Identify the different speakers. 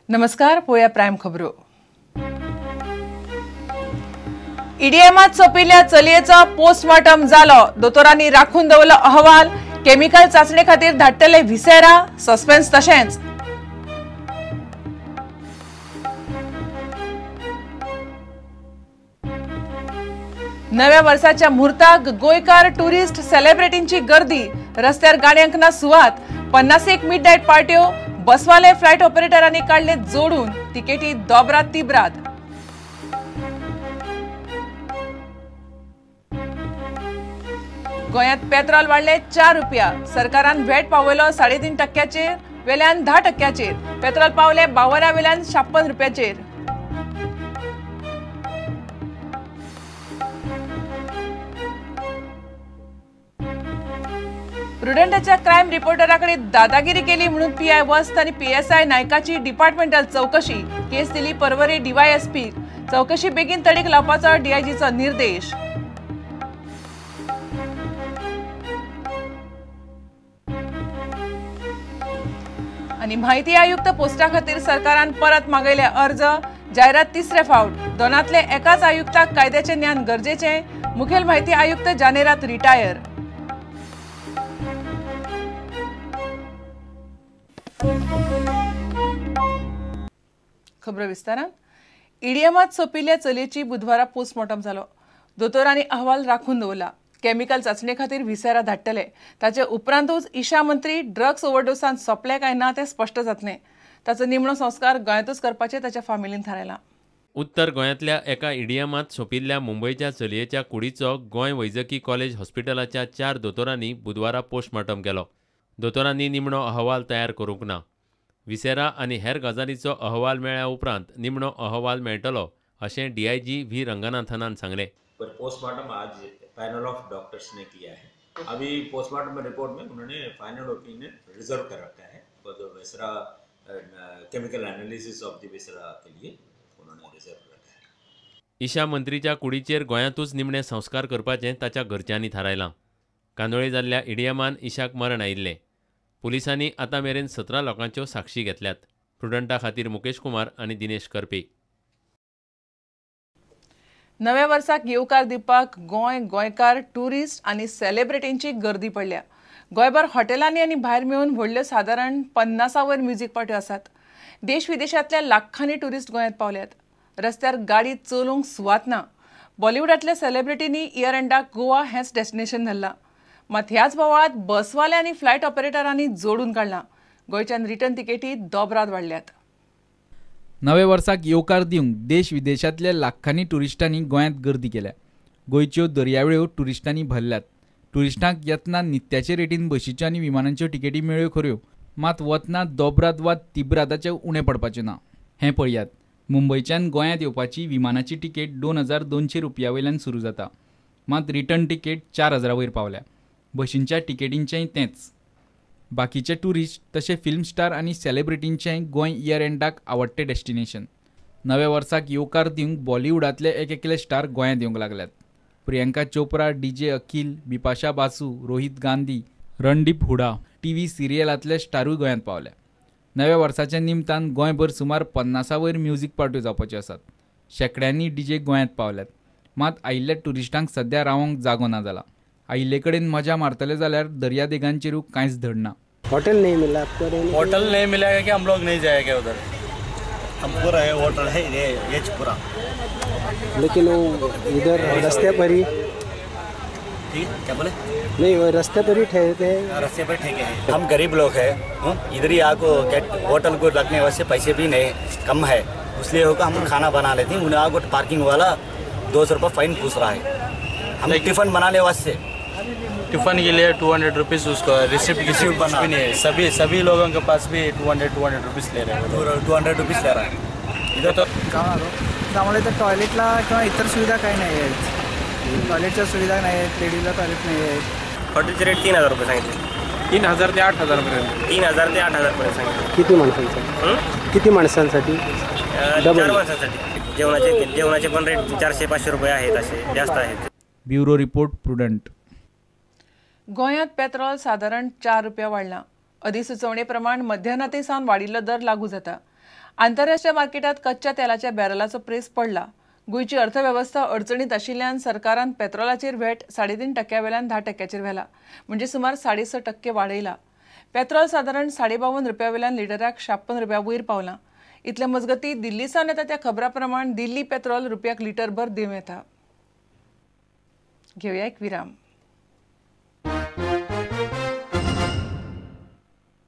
Speaker 1: नमस्कार, पोया प्रायम खबरो। ईडीएमात सोंपिल्ल्या चलयेचो पोस्टमॉर्टम जालो। दोतोरांनी राखून दवरलो अहवाल। केमिकल चाचणे खातीर धाडटले व्हिसेरा। सस्पेन्स तशेंच। नव्या वर्साच्या म्हुर्ताक गोंयकार टुरिस्ट सेलिब्रिटींची गर्दी। रस्त्यार गाडयांक ना सुवात। 50 मिडनायट पार्ट्यो। बसवाले फ्लायट ऑपरेटरांनी काडले जोडून। तिकेटी दोबरात तिबरात। गोंयांत पेट्रोल वाडले 4 रुपया। सरकारान व्हॅट पावयलो 3.5 टक्क्याचेर वेल्यान 10 टक्क्याचेर। पेट्रोल पावले 52 वेल्यान 56 रुपयाचेर। प्रुडंटाच्या क्रायम रिपोर्टराकडे दादागिरी केली म्हणून पीआय वस्त आणि पीएसआय नायकाची डिपार्टमेंटल चौकशी। केस दिली परवरी डीवायएसपी। चौकशी बेगीन तडीक लावपाचो डीआयजीचो निर्देश। आणि माहिती आयुक्त पोस्टा खातीर सरकारान परत मागयले अर्ज। जायरात तिसरे फावट। दोनांतले एकाच आयुक्ताक कायद्याचे ज्ञान गरजेचे। मुखेल माहिती आयुक्त जानेरात रिटायर। खबर विस्तारान। ईडीएमात सोंपिल्ल्या चलयेची बुधवारा पोस्टमॉर्टम जालो। दोतोरांनी अहवाल राखून दवरला। केमिकल चाचणे खातीर व्हिसेरा धाडटले। ताचे उपरांतूच ईशा मंत्री ड्रग्स ओव्हरडोसान सोंपले काय ना तें स्पश्ट जातलें। ताचो निमणो संस्कार गोंयांतूच करपाचें ताच्या फामिलीन थारायलां।
Speaker 2: उत्तर गोंयांतल्या एका ईडीएमात सोंपिल्ल्या मुंबयच्या चलयेच्या कुडीचो गोंय वैजकी कॉलेज हॉस्पिटलाच्या 4 दोतोरांनी बुधवारा पोस्टमॉर्टम केलो। दोतोरांनी निमणो अहवाल तयार करूंक ना। विसेरा आनी हेर गजालीचो अहवाल मेळ्ळ्या उपरांत निमणो अहवाल मेळटलो अशें डीआयजी व्ही रंगनाथनान सांगलें।
Speaker 3: पर पोस्टमार्टम आज पैनल ऑफ डॉक्टर्स ने किया है। अभी पोस्टमार्टम रिपोर्ट में उन्होंने फाइनल ओपिनियन रिजर्व कर रखा है। जो viscera chemical analysis of the viscera K लिए उन्होंने रिजर्व रखा है।
Speaker 2: ईशा मंत्रीच्या कुडीचेर गोंयांतूच निमणे संस्कार करपाचें ताच्या घरच्यांनी थारायलां। कांदोळे जाल्ल्या ईडीएमान ईशाक मरण आयिल्लें। पुलिसांनी आतां मेरेन 17 लोकांच्यो साक्षी घेतल्यात। प्रुडंटा खातीर मुकेश कुमार आनी दिनेश करपी।
Speaker 1: नव्या वर्साक येवकार दिवपाक गोंय गोंयकार टुरिस्ट आनी सेलिब्रिटींची गर्दी पडल्या। गोंयभर हॉटेलांनी आनी भायर मेळून व्हडल्यो सादारण 50 वयर म्युझिक पार्ट्यो आसात। देश विदेशांतल्या लाखांनी टुरिस्ट गोंयांत पावल्यात। रस्त्यार गाडी चलोवंक सुवात ना। बॉलिवूडांतल्या सेलिब्रिटींनी इयर एंडाक गोवा हेंच डेस्टिनेशन धरलां। मात ह्याच बोवाळांत बसवाले आनी फ्लायट ऑपरेटरांनी जोडून काडलां। गोंयच्यान रिटर्न तिकेटी दोबरात वाडल्यात।
Speaker 4: नव्या वर्साक येवकार दिवंक देश विदेशांतल्या लाखांनी टुरिस्टांनी गोंयांत गर्दी केल्या। गोंयच्यो दर्यावेळो टुरिस्टांनी भरल्यात। टुरिस्टांक येतना नित्याचे रेटीन बशीच्यो आनी विमानांच्यो तिकेटी मेळ्ळ्यो खऱ्यो, मात वतना दोबराद वा तिबरादाचे उणें पडपाचें ना। हें पळयात, मुंबयच्यान गोंयांत येवपाची विमानाची तिकेट 2200 रुपया वयल्यान सुरू जाता, मात रिटर्न तिकेट 4000 वयर पावल्या। बशींच्या तिकेटींचेंय तेंच। बाकीचे टुरिस्ट तशें फिल्म स्टार आनी सेलिब्रिटींचेंय गोंय इयर एंडाक आवडटें डेस्टिनेशन। नव्या वर्साक येवकार दिवंक बॉलिवूडांतले एक एकले स्टार गोंयांत येवंक लागल्यात। Priyanka Chopra, DJ Akhil, Bipasha Basu, Rohit Gandhi, Randeep Hooda TV सिरियलांतले स्टारूय गोंयांत पावले। नव्या वर्साच्या निमतान गोंयभर सुमार 50 वयर म्युझिक पार्ट्यो जावपाच्यो आसात। शेंकड्यांनी डीजे गोंयांत पावल्यात, मात आयिल्ल्या टुरिस्टांक सद्या रावंक जागो ना जाला। आयिल्ले कडेन मजा मारतले जाल्यार दर्यादेगांचेरूय कांयच धडना।
Speaker 5: होटल नहीं मिला आपको?
Speaker 6: होटल नहीं मिलेगा कि हम लोग नहीं जाएंगे उधर। हम पूरा है होटल है ये पूरा,
Speaker 5: लेकिन वो इधर रास्ते पर ही
Speaker 6: ठीक क्या बोले
Speaker 5: नहीं, वो रास्ते पर ही ठहरते हैं।
Speaker 6: रास्ते पर ठेके हैं। हम गरीब लोग हैं, इधर ही आको होटल को लगने वाले पैसे भी नहीं कम है, इसलिए होगा हम खाना बना लेते हैं। उन्हें आको पार्किंग वाला 200 रुपये फाइन पूछ रहा है। हम टिफिन बनाने वास्ते
Speaker 7: टिफिन के लिए 200 रुपीज़ उसको रिसिप्ट किसी बना भी नहीं है। सभी सभी लोगों के पास भी 200 रुपीज़ ले रहे हैं।
Speaker 6: 200 रुपीज़ ले रहा है इधर तो।
Speaker 8: आम्हाला इथं टॉयलेटला किंवा इतर सुविधा काही नाही आहेत। टॉयलेटच्या सुविधा नाही आहेत, लेडीजला टॉयलेट नाही आहेत।
Speaker 9: हॉटेलचे रेट 3000 रुपये सांगितले।
Speaker 7: 3000 ते 8000 पर्यंत।
Speaker 9: 3000 ते 8000 पर्यंत सांगितले।
Speaker 5: किती माणसांसाठी? किती माणसांसाठी?
Speaker 9: 4 माणसांसाठी। जेवणाचे पण रेट 400-500 रुपये आहेत, असे जास्त आहेत।
Speaker 4: Bureau report, Prudent.
Speaker 1: गोंयांत पेट्रोल सादारण 4 रुपया वाडलां। अधिसुचोवणे प्रमाण मध्यानराती सावन वाडिल्लो दर लागू जाता। आंतरराष्ट्रीय मार्केटात कच्च्या तेलाच्या बॅरलाचो प्रेस पडला. गोंयची अर्थवेवस्था अडचणीत आशिल्ल्यान सरकारान पेट्रोलाचेर व्हॅट 3.5% वेल्यान 10% व्हेला, म्हणजे सुमार 6.5% वाडयला. पेट्रोल सादारण 52.5 रुपया वेल्यान लिटराक 56 रुपया वयर पावलां. इतले मजगती दिल्ली सावन येता त्या खबरा प्रमाण दिल्ली पेट्रोल रुपयाक लिटरभर देंव येता. घेवया एक विराम.